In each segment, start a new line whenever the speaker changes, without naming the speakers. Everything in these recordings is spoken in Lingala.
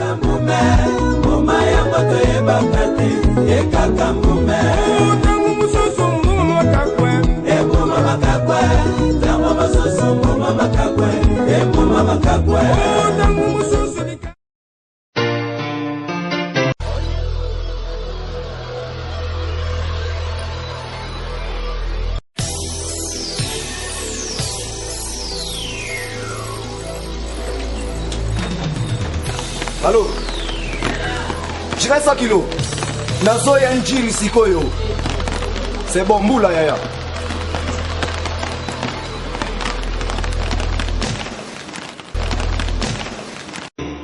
Kaka mbume, mbuma yango toyebaka te, ye kaka mbume.
Ntango mosusu mbuma makakwe,
Embuma makakwe, ntango mosusu mbuma makakwe, embuma makakwe.
Ntango mosusu lika-
Allo J'irai 100 kilos. Nazoya njiri sikoyo. C'est bon, mbula yaya.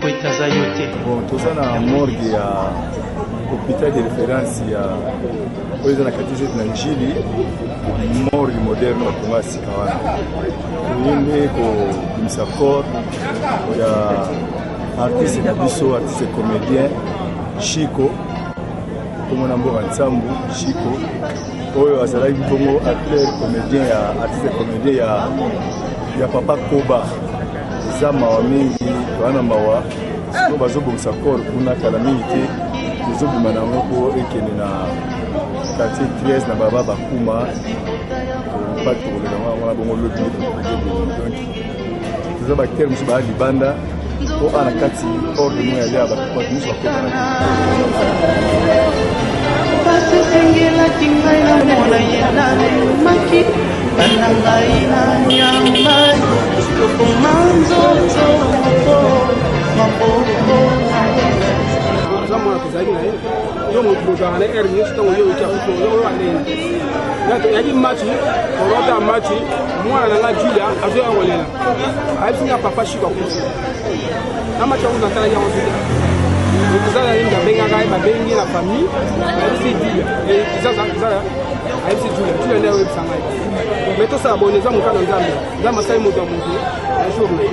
Po ete aza yo te.
Bon, toza na morgue ya hôpital de référence ya oyo eza na quartier 7 na Njili, morgue moderne batonga ya sika wana. Toye nde kobimisa corps ya artiste na biso, artiste comédien Chico, kombo na mboka Nsambu Chico, oyo azalaki bongo acteur comédien ya artiste comédien ya Papa Koba. Eza mawa mingi, toza na mawa. Sikoyo bazobongisa corps kuna kala mingi te, tozobima na yango mpo ekende na quartier 13 na baba bakuma topa tokoleka yango wana bongo lobi nde tokokende. Donc toza baacteur mosusu baya libanda mpo awa na kati ordre moko ya lia bato bato nyonso bakotaka te.
Pasi esengelaki ngai namona ye namemaki bana ngai na nyama lokoma nzoto moko maboko.
Aza mwana tozalaki na ye, yo moto bozalaka na heure nyonso. Ntango yo oyoki akufi, oyoka ndenge yaki match orota match, mwana na nga Julia azoya kolela, ayebisi nga papa Shiko akufi na match yango. Natalaki yango te. Eza nini abengaka ye, babengi na famille, ayebisi Julia, ayebisi Julia, Julia nde ayebisa ngai. Mais tosala boye, eza mokano Nzambe. Nzambe asali moto ya moto na jour na ye,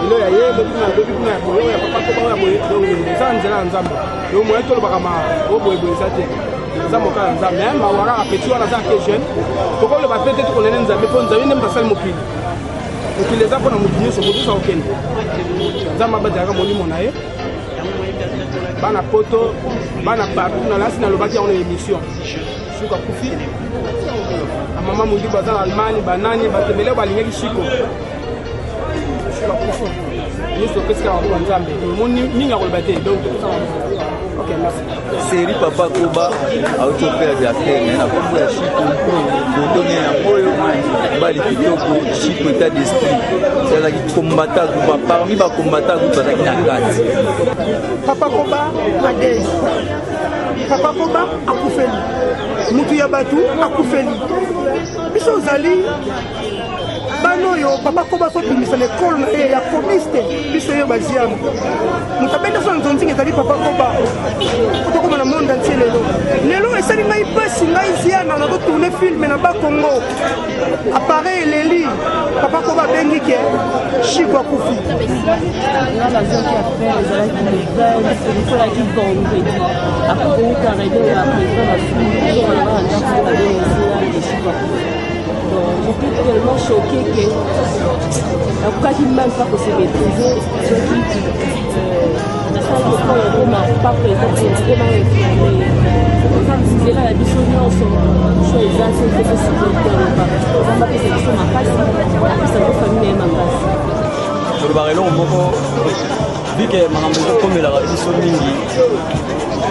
lelo ya ye, lobi kuna, lobi kuna ya boye, oyo ya papa koba, oyo ya boye. Donc eza nzela ya Nzambe. Donc moye tolobaka ma o boye boye eza te, eza mokano ya Nzambe. Mais mawa kaka petit wana aza ke jeune. Tokoloba pe te tokonene Nzambe, mpo Nzambe nde moto asali mokili. Mokili eza mpona motu nyonso, motu nyonso akokende. Nzambe abatelaka molimo na ye. Bana poto, bana partout, nalasi nalobaki yango na émission. Suka kufi bamama Mondibu baza na Allemagne, banani bato ebele oyo balingaki Shiko. Shiko akufi, nyonso opesi kaka maboko ya Nzambe. Omoni mingi akoloba te, donc topesaka. Ok, merci.
Série Papa Koba auti operdre acteur naye na kombo ya Chico. Foto ne yango oyo, mobali kitoko Chico, état d'esprit, azalaki combattant groupe, parmi bacombattant groupe azalaki na kati.
Papa Koba Adei, Papa Koba akufeli mutu ya bato, akufeli biso. Ozali bana oyo Papa Koba azobimisa na ekolo na ye ya komiste, biso oyo baziama moto abenda so na nzonzinga ezali Papa Koba. Otokoma na monde entier lelo. Lelo esali ngai mpasi, ngai Ziana nazotourne film na Bakongo, appareil eleli, Papa Koba abengi ke Shiko akufi.
Nga nazwaki affaire, ezalaki le 20, ekolaki vendredi après kouta réunion ya président na sous na ndako, babengi Shiko akufi. Donc j'étais tellement choqué que nakokaki même pas kose maîtriser. Soki nasalaki lokola okoma pas président, okoma infirmier, eza nzela na biso nyonso. So eza so il faut tosupporte aloba Nzambe apesa biso makasi, apesa ngo famille na ye makasi.
Tolobaka eloko moko bike, makambo ezokomelaka biso mingi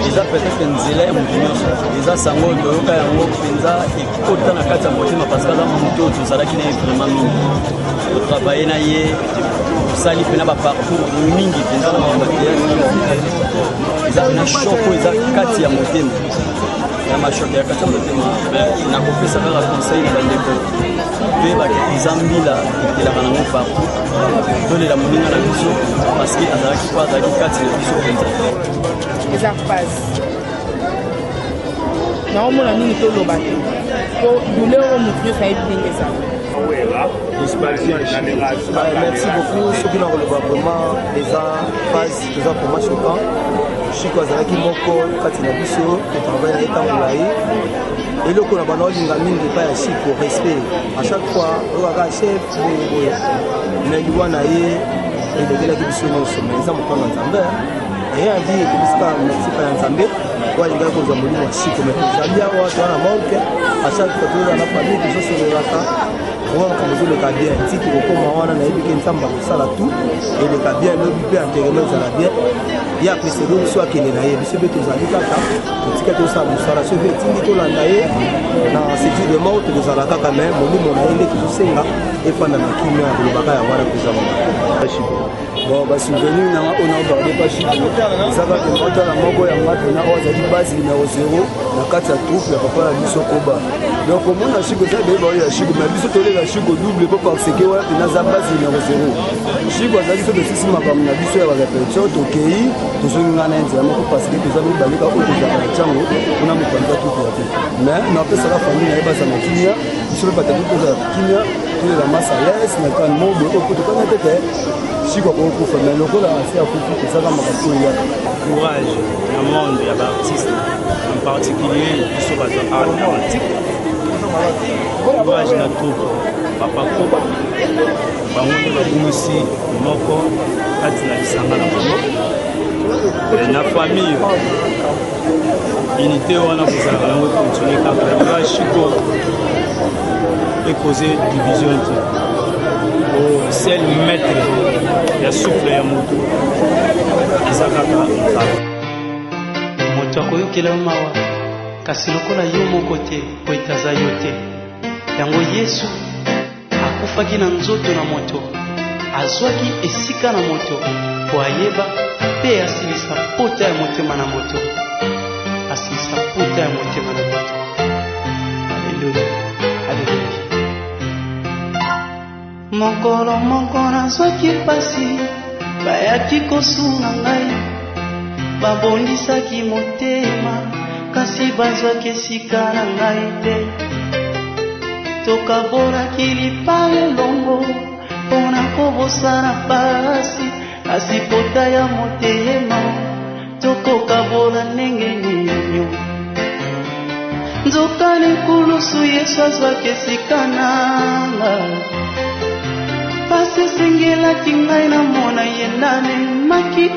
eza peut-être nzela ya moto nyonso. Eza sango oyo toyoka yango mpenza ekota na kati ya motema, parce que aza moto oyo tozalaki na ye vraiment mingi, totravaille na ye, tosali mpena baparcours mingi mpenza na makambo ya théâtre. Eza mpena choc oyo eza kati ya motema, ya machoc ya kati ya motema. Nakopesa kaka conseil na bandeko, toyebaka eza mbila etelaka nango partout. Tolela moninga na biso parce que azalaki po azalaki kati na biso mpenza.
Eza pasi, naomona nini toloba te, po douleur oyo motu nyonso ayebi ndenge ezala.
Merci beaucoup. Soki na koloba, vraiment eza phase, toza vraiment choquant. Shiko azalaki moko kati na biso, totravaille na ye ntango molai. Eloko na bana olinga mingi epai ya Shiko, respect. À chaque fois oyokaka chef boye boye, mais liwa na ye elekelaki biso nyonso. Mais eza mokano ya Nzambe. Rien à dire, topesi kaka merci epai ya Nzambe oyo alingaki kozwa molimo ya Shiko. Mais tozali awa, toza na morgue, à chaque fois tozala na famille, tozosololaka vraiment, makambo ezoleka bien. Ti tokokoma wana, nayebi ke Nzambe akosala tout eleka bien, lobi mpe enterrement ezala bien. Ye apeseli biso, akende na ye, biso mpe tozali kaka totika, tosala mosala. Soki etindi tolanda ye na séjour de mort, tokozala kaka, mais molimo na ye nde tozosenga efanda na kimia. Ya kolobaka yango wana mpenza, mama.
Bon, basouvenir nanga oyo naogarde pa Shiko eza kaka motala moko ya nga mpena oyo azali base numero 0 na kati ya troupe ya papa na biso Koba. Donc komona Shiko eza ebele baoyo ya Shiko, mais biso tolela Shiko double po parce que wana mpena aza base numero 0. Shiko azalaki so tosisi makambo na biso ya barépétition, tokei, tozongi ngai na ye nzela moko parce que toza mibale kaka oyo tozalaka na ntango mpona mokonzi ya troupe ya te. Mais napesaka famille na ye baza na kimia, biso mpe batatu tozala kimia, tolela masales na kani moko boye oyo po tokana te te Shiko akokufa, mais lokola asi akufi, ezaka makambo oyo yaka.
Courage na monde ya baartiste, en particulier biso bato ya art dramatique. Courage na troupe Papa Koba, bango nde babungisi moko kati na lisanga na bango na famille. Unité wana kozalaka yango econtinue kaka. Liwa Shiko ekoze division te. Seul maître ya souffle ya moto eza kaka Nzambe.
Moto akoyokela yo mawa, kasi lokola yo moko te, po ete aza yo te. Yango Yesu akufaki na nzoto na moto, azwaki esika na moto mpo ayeba mpe asilisa pota ya motema na moto, asilisa pota ya motema na moto. Aleluya, aleluya. Mokolo moko nazwaki mpasi, bayaki kosunga ngai, babondisaki motema, kasi bazwaki esika na ngai te. Tokabolaki lipa elongo mpo na kobosana pasi, kasi pota ya motema tokokabola ndenge nini? Nzoka likulusu Yesu azwaki esika nanga, pasi esengelaki ngai namona ye, namemaki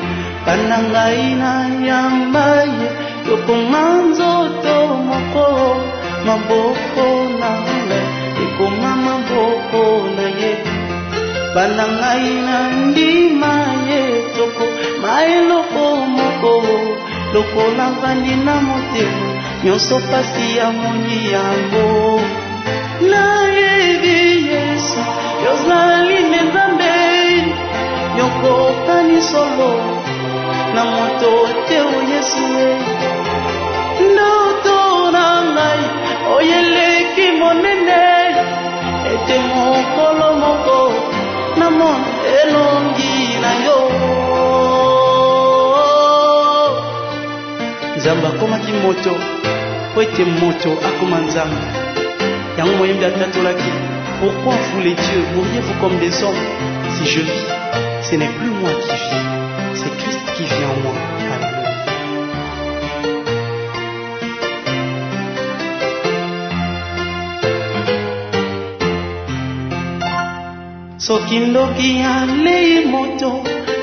banda ngai na yamba ye, tokoma nzoto moko, maboko na ngai ekoma maboko na ye, banda ngai na ndima ye, tokoma eloko moko, lokola vandi na motema nyonso pasi ya moni yango. Nayebi Yesu, yozali nde Nzambe, yokokani solo na moto te, o Yesu e. Ndoto na ngai oyo eleki monene, ete mokolo moko namona elongi na yo. Nzambe akomaki moto po ete moto akoma Nzambe. Yango moyembi atatolaki: pourquoi vous les dieux mourriez-vous comme des hommes? Si je vis, ce n'est plus moi qui vis, c'est Christ qui vit en moi. Alléluia. Soki ndoki alei moto,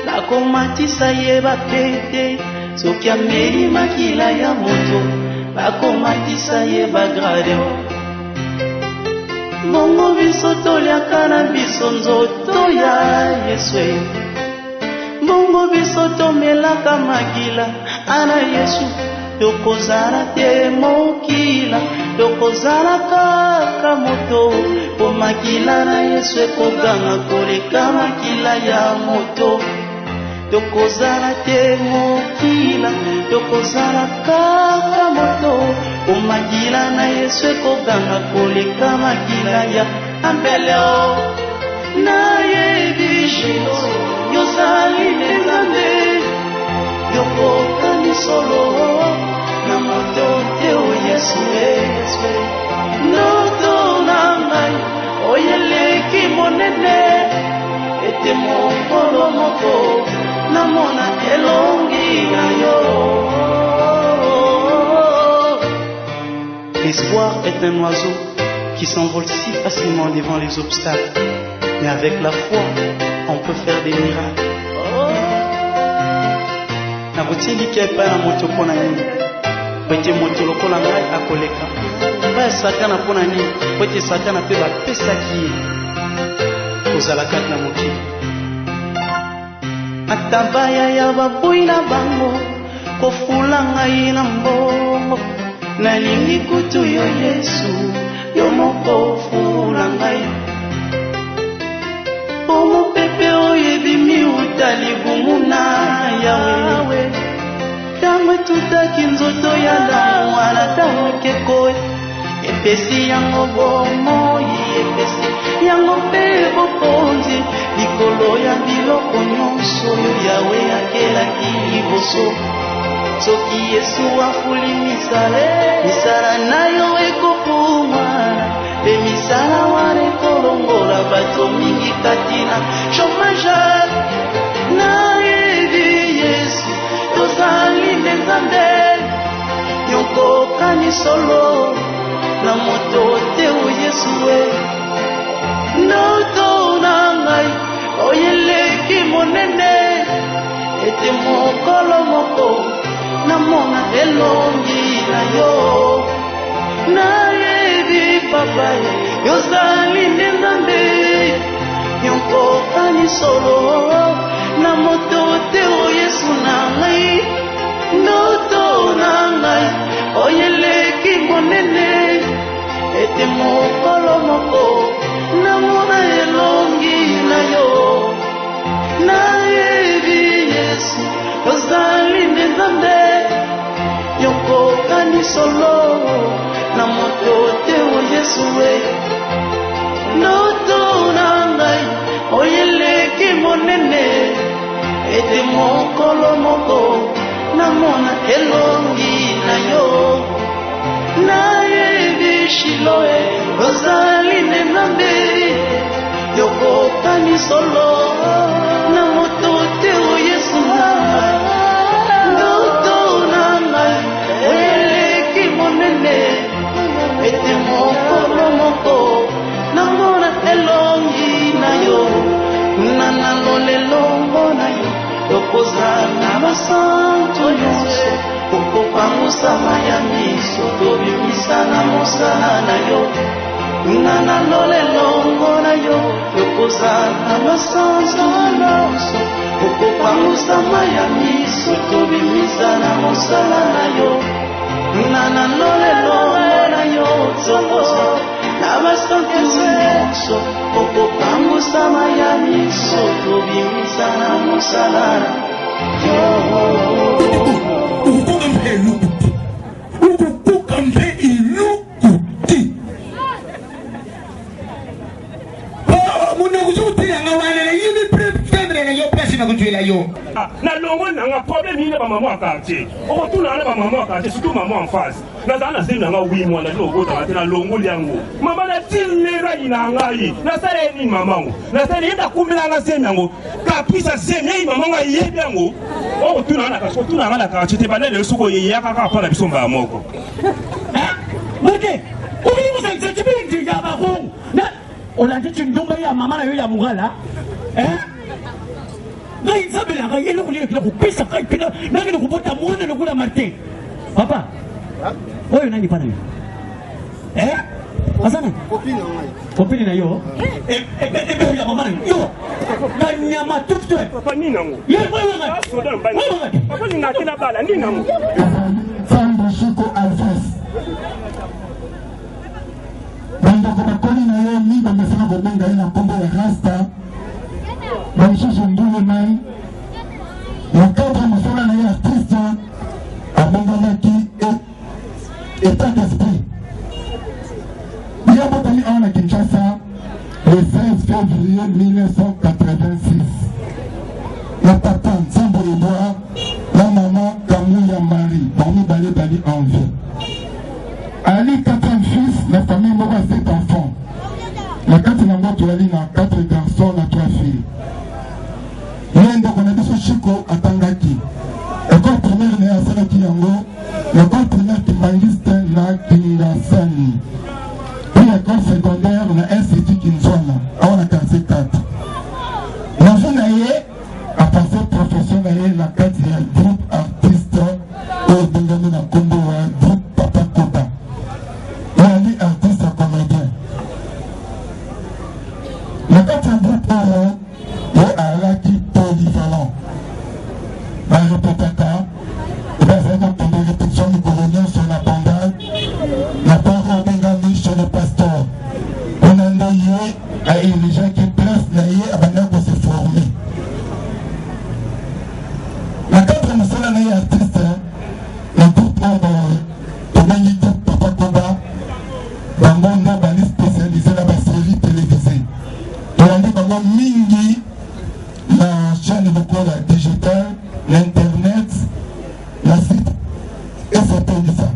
bakomatisa ye bapete. Soki ameli makila ya moto, bakomatisa ye bagrade. Bongo biso toliaka na biso nzoto ya Yesu, bongo biso tomelaka makila ana Yesu, tokozala te mokila, tokozala kaka moto, po makila na Yesu ekoganga koleka makila ya moto. Tokozala te mokila, tokozala kaka moto, po makila na Yesu ekoganga koleka makila ya Abele. O nayebi yozali nde Nzambe, yokokani solo na moto te, o Yesu e. Ndoto na ngai oyo eleki monene, ete mokolo moko namona elongi na yo. L'espoir est un oiseau qui s'envole si facilement devant les obstacles. Mais avec la foi, on peut faire des miracles. Otie elikya epai na moto mpo na nini? Mpo ete moto lokola ngai akoleka epai ya Satana mpo na nini? Mpo ete Satana mpe bapesaki ye kozala kati na mokili. Ata bayaya baboyi na bango kofula ngai na mbongo, nalingi kutu yo Yesu, yo moko fula ngai. Po mopepe oyo ebimi uta libumu na Yawe, ntango etutaki nzoto ya Adamu wana ntango ekeko epesi yango bomoi, epesi yango mpe bokonzi likolo ya biloko nyonso oyo Yawe akelaki liboso. Soki Yesu afuli misala, misala na yo ekofungwana mpe misala wana ekolongola bato mingi kati na chômage. Nayebi Yesu, tozali nde Nzambe, yokokani solo na moto te o Yesu e. Ndoto na ngai oyo eleki monene, ete mokolo moko namona elongi na yo. Nayebi papa, yozali nde Nzambe, yokokani solo na moto te o Yesu na ngai. Ndoto na ngai oyo eleki monene, ete mokolo moko namona elongi na yo. Nayebi Yesu, ozali nde Nzambe, yokokani solo na moto te o Yesu e. Ndoto na ngai oyo eleki monene, ete mokolo moko namona elongi na yo. Nayebi Shiloe, ozali nde Nzambe, yokokani solo na moto te o Yesu na ngai. Ndoto na ngai eleki monene, ete mokolo moko namona elongi na yo. Na nalola elongo na yo, tokozala basantu nyonso, okopangusama ya miso, tobimisa na mosala na yo. Na nalola elongo na yo, tokozala basantu nyonso, okopangusama ya miso, tobimisa na mosala na yo. Na nalola elongo na yo, tokozala na basantu nyonso, okopangusama ya miso, tobimisa na mosala na yo.
Okokoka mpe eloko te, okokoka mpe eloko te. Monoko soki oteya nga wana nayebi prefembre na yo place na kozwela yo.
Nalongoli na nga problème nini na bamama ya quartier? Okotuna nga na bamama ya quartier, surtout mama en face. Nazala na zemi na nga 8 mois, nazali kobotama te, nalongoli yango. Mama na ti lelo ayina ngai. Nasala ye nini mama yango? Nasala ye nakumbela nga zemi yango. Caprice ya zemi eyi mama ngo ayebi yango. Okotuna nga na quartier, otuna nga na quartier te, banda lelo soki oye yaka kaka mpo na biso mbala moko.
Mate, okoki kosangisa cibindi ya bakongo na olandi cindumba ya mama na yo ya mongala eh? Ngai nzambe na ngai eloko nini ekenda kopesa ngai mpena nakende kobota mwana lokola Martin. Papa oyo nani pa na yo eh? Aza nani? Kopine na yo ebebe ya mama na yo kanyama tutwe.
Papa nini yango? Papa nini akela bala nini yango?
Nzambe Shiko Alphonse, bandeko bakoli na ye mingi bamesana kobenga ye na nkombo ya Rasta, bamosusu Ndule Mai. Na cadre ya mosala na ye artiste, abongamaki état d'esprit. Ye abotami awa na Kinshasa le 16 février 1986 na papa Nzambo Edouard na mama Kamuya Marie, bango mibale bali en vie. Ali quatrième fils na famille moko ya sept enfants. Na kati na yango toyali na quatre garçons na trois filles. Ye ndeko na biso Chico atangaki école primaire na ye, asalaki yango na école primaire Kimbanguiste na Kingasani, puis école secondaire na institut Kinzwana awa na quartier 4. Na vie na ye apase profession na ye na kati ya groupe artiste. ebengami na nkombo ya groupe Papa Koba. Ezali artiste comédien. Na kati ya groupe oyo, ye azalaki polyvalent. Barepetaka ebe azalaki kokende repetition mikolo nyonso na Bandal, na bar oyo ebengami chez le pasteur. Kuna nde ye a erigeaki place na ye, abandaki ko se former. Na cadre mosala na ye artiste na groupe oyo tobengi groupe Papa Koba, bango nde bali spécialisé na ba série télévisée. Tolandi bango mingi na chaîne lokola digital, na internet, na site esepelisa.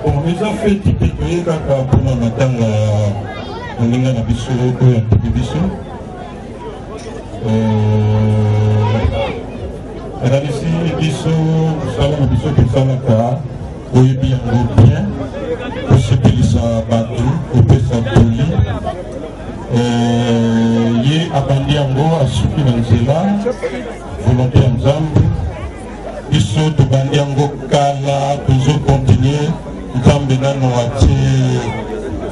Bon, eza feti te, toye kaka mpona matanga ya moninga na biso oyo atiki biso. Nakanisi biso mosala na biso tosalaka, oyebi yango bien, kosepelisa bato, kopesa toli. Ye abandi yango, asuki na nzela, volonté ya Nzambe. Biso tobandi yango kala, tozokontinue. Nzambe nano atie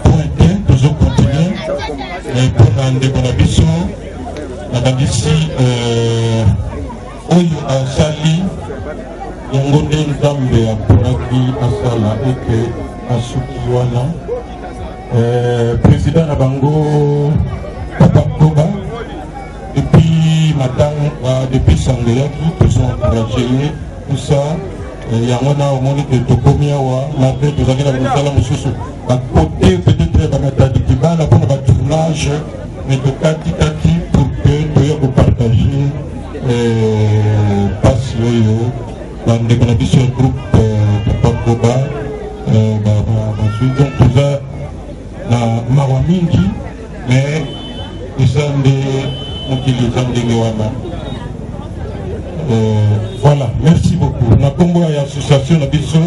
point te, tozokontinue. Mpona ndeko na biso, nakanisi oyo asali yango nde Nzambe aponaki asala, eke asuki wana. Président na bango Papa Koba, depuis matanga, depuis sango eyaki, tozo encourage ye, tout ça. Yango na omoni ke tokomi awa malgré tozalaki na mosala mosusu bakote, peut-être bamatadi kibala mpona batournage, mais tokatikati pour que toya kopartage mpasi oyo bandeko na biso ya groupe Papa Koba bazwi. Donc toza na mawa mingi, mais eza nde mokili, eza ndenge wana. Voilà, merci beaucoup. Na nkombo ya association na biso,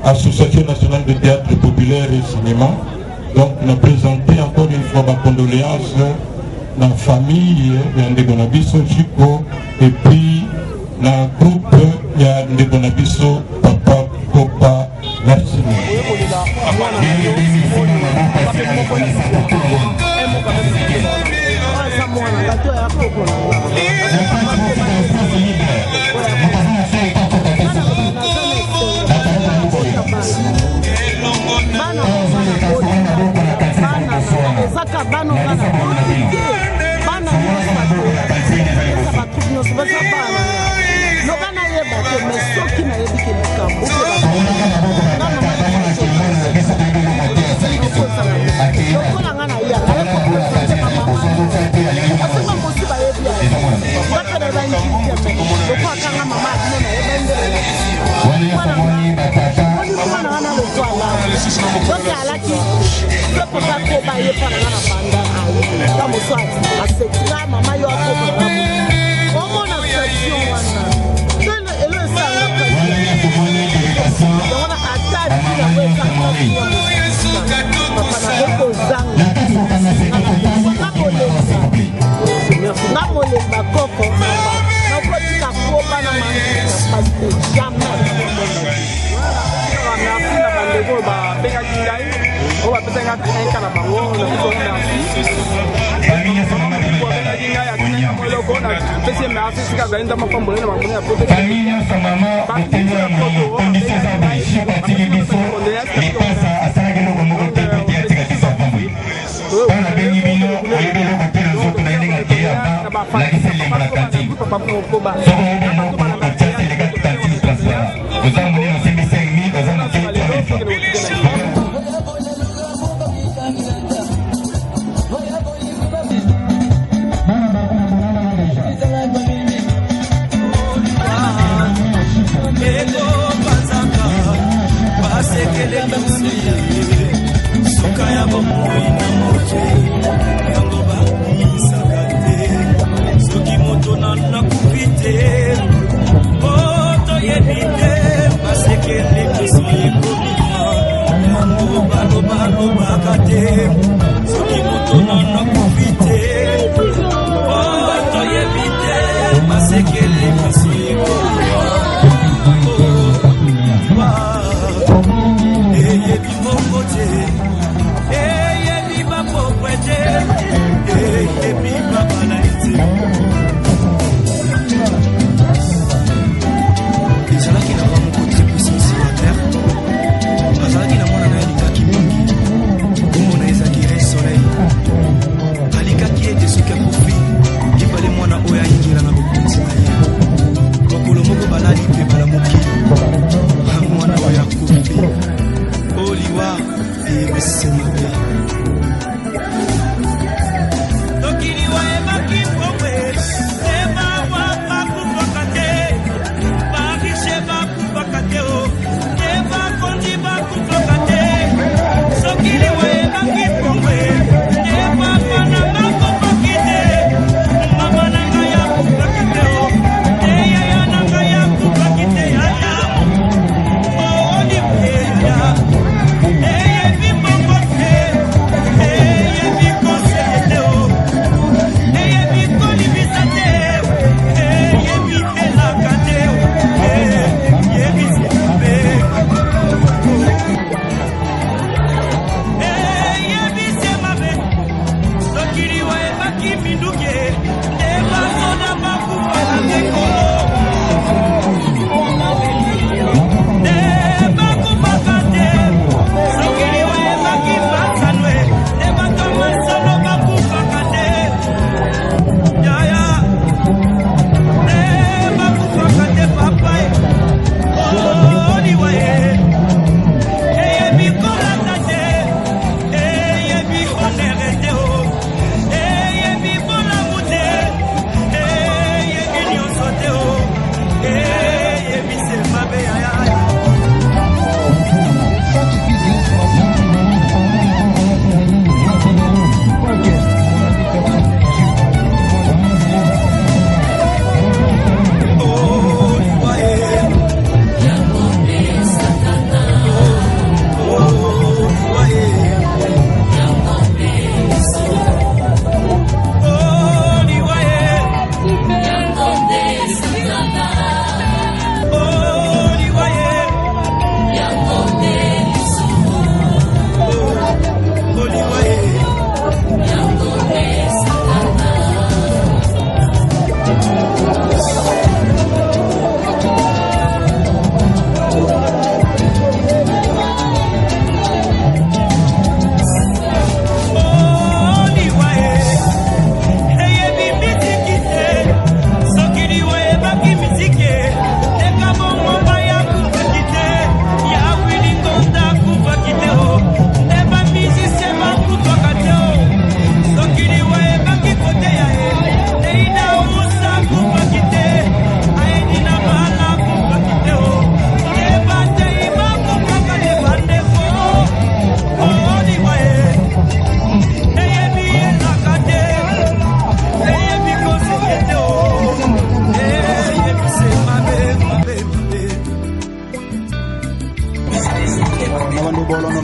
Association nationale de théâtre populaire et cinéma, donc na présenter encore une fois bacondoléance na famille ya ndeko na biso Chiko et puis na groupe ya ndeko na biso Papa Kopa. Merci.
Ezaka bana nga na te, bana nyonso bato batroupe nyonso baza bana. Loba nayeba te, mais soki nayebi ke likambo lokola nga na ya nayekoasoki mosu bayebi nga mpe nayeba njili te, mais lokola kanga mama abino nayeba ndele mwana wana lokwala. Donc alaki mpe papa koba ye mpa na nga na banda ta mosu asekila mama yo akoba omona section wana elo esanga yango na ata ntina po esanga papa nakokozanga nga molemba koko nakotika koba na manzika parce que jamais.
Merci na bandeko oyo babengaki ngai, oyo bapesaki ngai inka na bango na biso. Merci abengaki ngai, atinaki mo eloko, napesi ye merci. Sika azali Nzambe apambola na bango ya poto.
Famille nyonso, mama botengo ya molongo, condition eza boye. Shiko atiki biso lipasa, asalaki eloko moko te po te atika biso apambwi. Ntango nabengi bino, oyebi eloko te na nzoto na ye ndenge akei ava lakisa elembo na kantine. Soki oyebi eloko otiasi eleka kantine transparent, oza monene, osimbi 5000, oza moke 3000 francs.
Ekopanzaka basekele nyonso, suka ya bomoi na moto yango bakumisaka te. Soki moto nanu nakufi te, po toyebi te basekele nyonso ekobima yango balobalobaka te. Soki moto nanu nakufi te, po toyebi te basekele nyonso ekobima.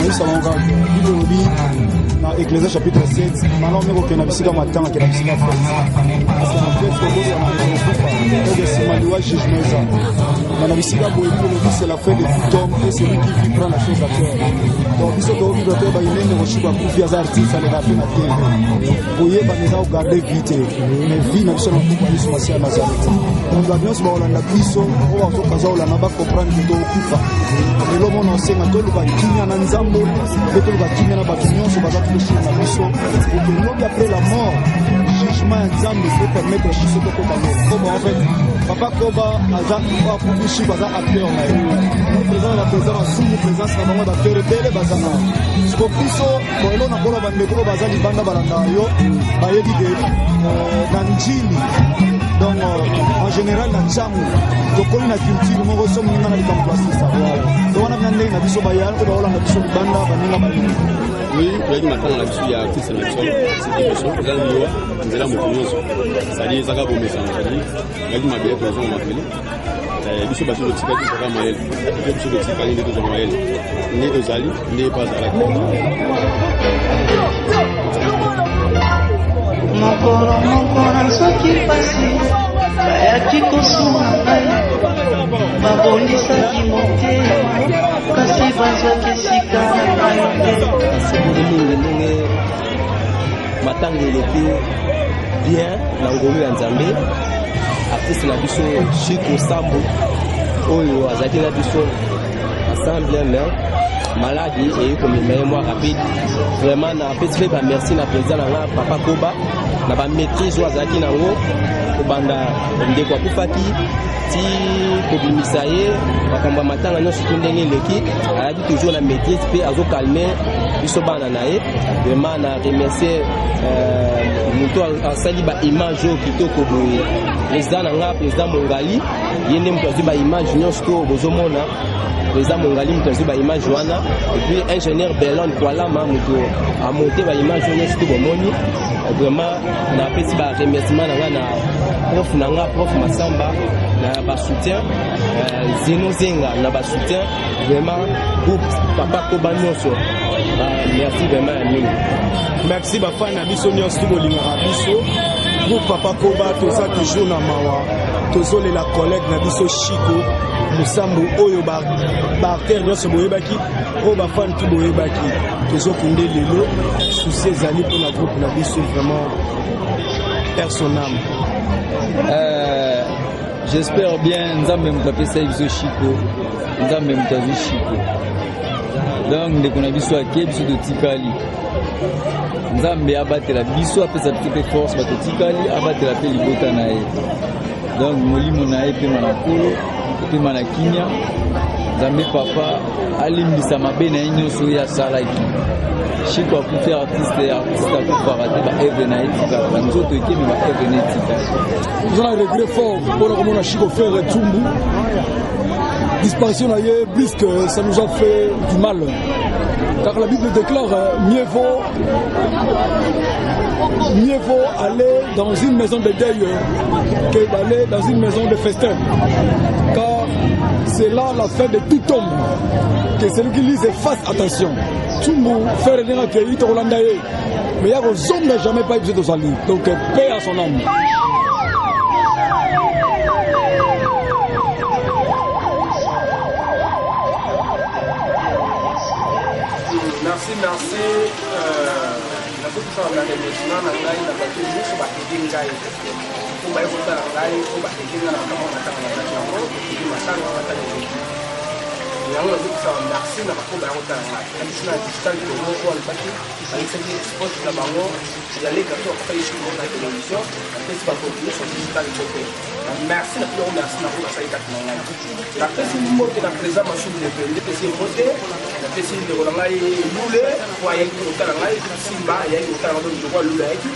Nakoyebisa bango kaka Bible elobi na Ecclesia chapitre 7, malamu mpe kokende na bisika matanga ke na bisika fete. Parce que na fete okozala na kokufa, oke nsima liwa jugement eza. Mais na bisika boye Bible elobi c'est la fin de tout homme et celui qui vit prend la chose à cœur. Donc biso tokovivre toyeba inene koshuka akufi aza artiste aleka mpe na TV. Koyebana eza kogarde vie te, mais vie na biso na maboko ya Yesu Masiya ya Nazareth. Donc bato nyonso bakolanda biso oyo bazokaza kolanda bacomprendre ke tokokufa. Lelo mona osenga toluka kimia na Nzambe mpe toluka kimia na bato nyonso baza kosina na biso oke lobi après la mort jugement ya Nzambe epermettre biso tokota lola. Koba en fait papa Koba aza akufi Shiko aza acteur na ye président na président masumu présence na bango baacteur ebele baza na siko biso boelo na kola bandeko oyo baza libanda balandaka yo bayebi ke na njili donc en général na ntango tokomi na culture moko so moninga na likambo basisa donc wana bina ndenge na biso baya oyo baolanda biso libanda baninga bayebi.
Oui, toyaki matanga na biso ya artiste na biso siki biso eza liwa nzela moto nyonso cestadire ezaka bomesana cestadire yaki mabele tozonga mabele. Biso bato totikali tozwaka mayele mpe biso totikali nde tozwaka mayele nde tozali nde epo azalaki.
Mokolo moko nazwaki mpasi, bayaki kosunga ngai, babondisaki motema, kasi bazwaki esika na ngai te.
Nasepeli mingi ndenge matanga eleki bien na ngolu ya Nzambe. Artiste na biso Chico Sambo oyo azalaki na biso ensemble, mais maladi eyi komema ye mwa rapide. Vraiment napesi mpe bamerci na président na nga papa Koba na bamaîtrise oyo azalaki nango kobanda ndeko akufaki ti kobimisa ye makambo ya matanga nyonso tu ndenge eleki, azalaki toujours na maîtrise mpe azokalme biso bana na ye. Vraiment na remercier moto asali baimage oyo kitoko boye, président na nga président Mongali, ye nde moto azwi baimage nyonso to bozomona. Président Mongali moto azwi baimage wana, et puis ingénieur Belon Kwalama moto amonte baimage oyo nyonso to bomoni. Vraiment napesi baremerciement na nga na prof na nga prof Masamba na basoutien, Zeno Zenga na basoutien, vraiment groupe papa Koba nyonso, merci vraiment ya mingi.
Merci bafani na biso nyonso bolingaka biso groupe papa Koba, toza toujours na mawa, tozolela collègue na biso Chico Musambu oyo baartere nyonso boyebaki, oyo bafani tu boyebaki, tozokunde lelo susi ezali mpona groupe na biso, vraiment personne.
J'espère bien Nzambe moto apesaki biso Chico, Nzambe moto azwi Chico. Donc ndeko na biso ake, biso totikali. Nzambe abatela biso, apesa biso mpe force, bato tikali, abatela mpe libota na ye. Donc molimo na ye epema na nkolo, epema na kimia. Nzambe papa alimbisa mabe na ye nyonso oyo asalaki. Chico akufi artiste, artiste akufaka te, baevre na ye etikala, banzoto ekemi, baevre na etikala.
Toza na regret fort mpona komona Chico Ferre Tsumbu disparition na ye brusque, ça nous a fait du mal, car la Bible déclare mieux vaut aller dans une maison de deuil que d'aller dans une maison de festin, car c'est là la fin de tout homme. Que celui qui lise fasse attention. Tsumbu Ferre ndenge akei tokolanda ye, mais ya kozonga jamais pas biso tozali. Donc paix à son âme.
Merci, merci. Nazokosala na remerciement na ngai na bato nyonso baede ngai po baye kotala ngai, po baede ngai na makambo matanga na kati yango edi matanga matanga eleki yango. Nazokosala merci na bato baya kotala ngai na biso na digital Congo oyo alobaki bayebisaki sport na bango ya leka to akufaki siko na télévision. Napesi bato nyonso digital mbote, merci na bino, merci na oyo basali kati na ngai. Napesi mbote na président Masumu Lepende, napesi mbote, napesi ndeko na ngai Lule po ayaki kotala ngai, Simba ayaki kotala ngai, ndeko Lule ayaki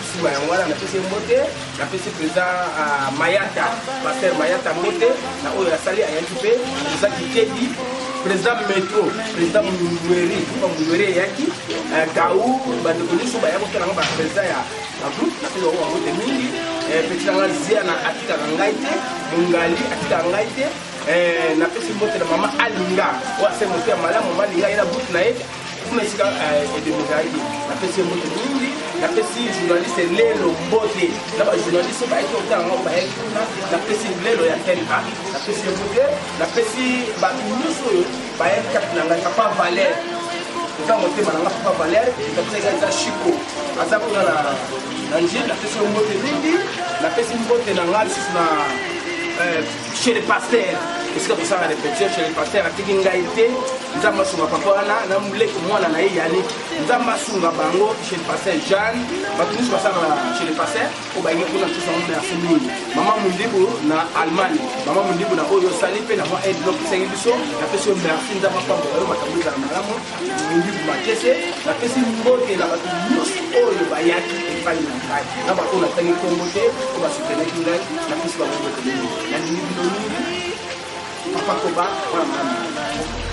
Simba yango wana, napesi mbote. Napesi président Mayata, pasteur Mayata mbote na oyo asali, ayaki mpe président Kikedi, président Metro, président Mulweri, Mulweri eyaki Gau, bandeko nyonso baya kotala ngo, baprésident ya bagroupe, napesi bango bambote mingi. Petit na nga Ziana atikaka ngai te, Mongali atikaka ngai te.
Eh, napesi mbote na mama Alinga oyo asali moto ya malamu. Mama Alinga ye na groupe na ye kuna esika eh, ebembe ezalaki, napesi ye mbote mingi. Napesi journaliste Lelo mbote na bajournaliste oyo bayaki kotala ngo, bayaki kuna. Napesi Lelo ya TNA, napesi ye mbote. Napesi bato nyonso oyo bayaki kati na ngai. Papa Valere, oza motema na ngai. Papa Valere, napesaki eza Shiko, aza kuna na Njili, napesi yo mbote mingi. Napesi mbote na ngai lisusu na eh, chez le pasteur, esika tosala répétition. Chez le pasteur atiki ngai te. Nzambe asunga papa wana na leki mwana na ye Yannick, Nzambe asunga bango. Chez le pasteur Jeanne, bato nyonso basala chez le pasteur oyo bayengi kuna, tosa bango merci mingi. Mama Mundibu na Allemagne, mama Mundibu, na oyo osali mpe na mwa aide nopesangi biso, napesi yo merci. Nzambe apambola yo, makambo ezala malamu. Mundibu Makese, napesi mbote na bato nyonso oyo bayaki epai na ngai, na bato oyo natangi nkombo te oyo basutenaki ngai, napesi bango mbote mingi. Nalingi bino mingi. Papa Koba, wana malamu.